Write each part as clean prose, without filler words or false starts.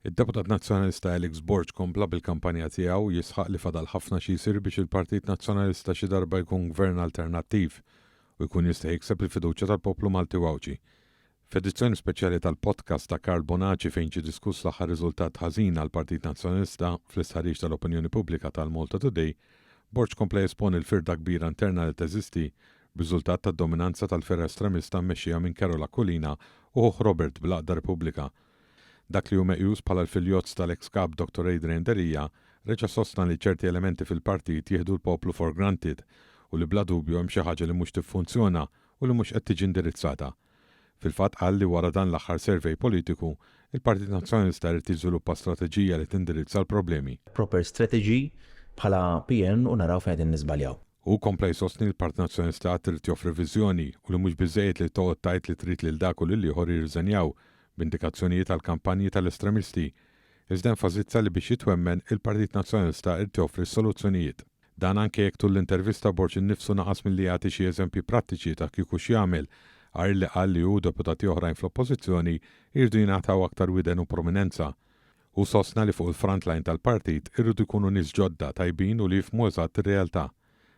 Id-Deputat Nazzjonalista Alex Borg kompla bil-kampanja tiegħu jisħaq li fadal ħafna xi jsir biex il-Partit Nazzjonalista xi darba jkun gvern alternattiv u jkun jista' jikseb il-fiduċja tal-poplu Malti u Għawdxi. F'edizzjoni speċjali tal-podcast ta' Karl Bonaci fejn ġie diskuss l-aħħar riżultat ħażin għall-Partit Nazzjonalista fl-istħarriġ tal-opinjoni pubblika tal-Malta Today, Borg kompla jesponi l-firda kbira interna li teżisti b'riżultat tad-dominanza tal-fergħa estremista mmexxija minn Karol Aquilina u ħuh Robert bl-għaqda Repubblika. Dak li hu meqjus bħala l-filjozz tal-eks Kap Dottor Adrian Delia reġa' sostna li ċerti elementi fil-partit jieħdu l-poplu for granted u li bla dubju hemm xi ħaġa li mhux tiffunzjona u li mhux qed tiġi indirizzata. Fil-fatt qal li wara dan l-aħħar survey politiku, il-Partit Nazzjonalista jrid jiżviluppa strateġija li tindirizza l-problemi. Proper strategy bħala PN u naraw fejn qegħdin niżbaljaw. Hu kompla jsostni li l-Partit Nazzjonalista għad irid joffri viżjoni u li mhux biżżejjed li toqgħod tgħid li trid lil dak u lill-ieħor jirriżenjaw, b'indikazzjonijiet għall-kampanji tal-estremisti. Iżda enfasizza li biex jitwemmen, il-Partit Nazzjonalista irid joffri s-soluzzjonijiet. Dan anke jekk tul l-intervista Borg innifsu naqas milli jagħti xi eżempji prattiċi ta' kieku x'jagħmel, għajr li qal li hu u deputati oħrajn fl-Oppożizzjoni jridu jingħataw aktar widen u prominenza. Hu sostna li fuq il-front line tal-partit irridu jkunu nies ġodda, tajbin u li jifhmu eżatt ir-realtà.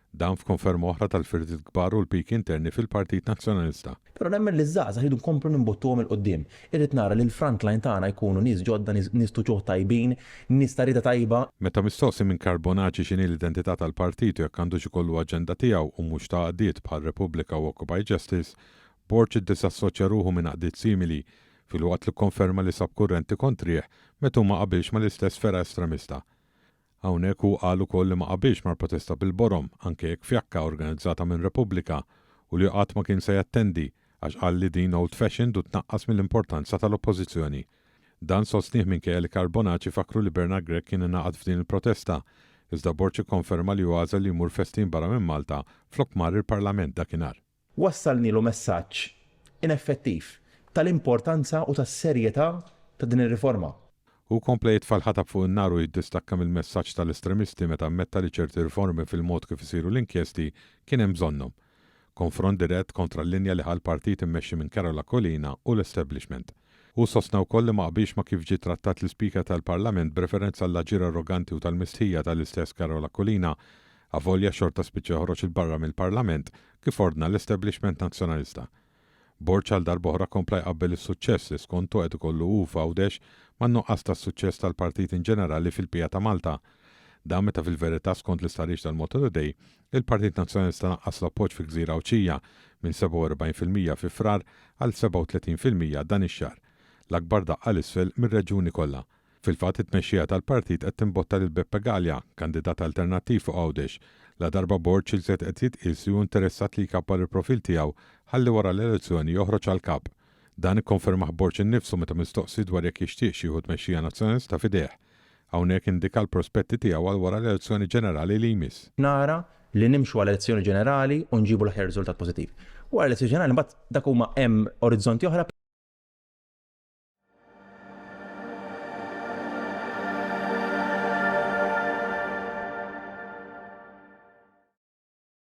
Dan f'konferma oħra tal-firdiet kbar u l-piki interni fil-Partit Nazzjonalista. Però nemmen li ż-żgħażagħ irridu nkomplu nimbuttuhom 'il quddiem. Irrid nara li l-front line tagħna jkunu nies ġodda, nies t'uċuħ tajbin, nies ta' rieda tajba. Meta mistoqsi minn Karl Bonaci x'inhi l-identità tal-partit u jekk għandux ikollu aġenda tiegħu u mhux ta' għaqdiet bħal Repubblika u Occupy Justice, Borg iddisassoċja ruħu minn għaqdiet simili, filwaqt li kkonferma li sab kurrenti kontrih meta hu ma qabilx mal-istess fergħa estremista. Hawnhekk hu qal ukoll li ma qabilx mal-protesta bil-borom, anke jekk fjakka, organizzata minn Repubblika, u li qatt ma kien se jattendi, għax qal li din old fashioned u tnaqqas mill-importanza tal-Oppożizzjoni. Dan sostnieh minkejja li Karl Bonaci fakkru li Bernard Grech kien ingħaqad f'din il-protesta, iżda Borg ikkonferma li hu għażel li jmur festin barra minn Malta flok mar il-Parlament dakinhar. Wassalnielu messaġġ ineffettiv tal-importanza u tas-serjetà ta' din ir-riforma. Hu kompla jitfa' l-ħatab fuq in-nar u jiddistakka mill-messaġġ tal-estremisti meta ammetta li ċerti riformi fil-mod kif isiru l-inkjesti kien hemm bżonnhom. Konfront dirett kontra l-linja li ħa l-partit immexxi minn Karol Aquilina u l-establishment. Hu sostna wkoll li ma qabilx ma' kif ġie trattat l-Ispeaker tal-Parlament b'referenza għall-aġir arroganti u tal-mistħija tal-istess Karol Aquilina, avolja xorta spiċċa joħroġ 'il barra mill-Parlament kif ordna l-establishment Nazzjonalista. Borg għal darb'oħra kompla jqabbel is-suċċess li skontu qed ikollu hu f'Għawdex man-nuqqas ta' suċċess tal-partit inġenerali fil-bqija ta' Malta. Dan meta fil-verità skont l-istħarriġ tal-Malta Today, il-Partit Nazzjonalista naqqas l-appoġġ fil-gżira Għawdxija minn 47% fi Frar għal 37% dan ix-xahar, l-akbar daqqa 'l isfel mir-reġjuni kollha. Fil-fatt it-tmexxija tal-partit qed timbotta lil Beppe Galea, kandidat alternattiv fuq Għawdex, ladarba Borg iżjed qed jitqies li hu interessat li jkabbar il-profil tiegħu ħalli wara l-elezzjoni joħroġ għal kap. Dan ikkonfermah Borg innifsu meta mistoqsi dwar jekk jixtieqx jieħu t-tmexxija Nazzjonalista f'idejh. Hawnhekk indika l-prospetti tiegħu għal wara l-elezzjoni ġenerali li jmiss. Nara li nimxu għal elezzjoni ġenerali u nġibu l-aħjar riżultat pożittiv. Wara l-elezzjoni ġenerali mbagħad dak huma hemm orizzonti oħra.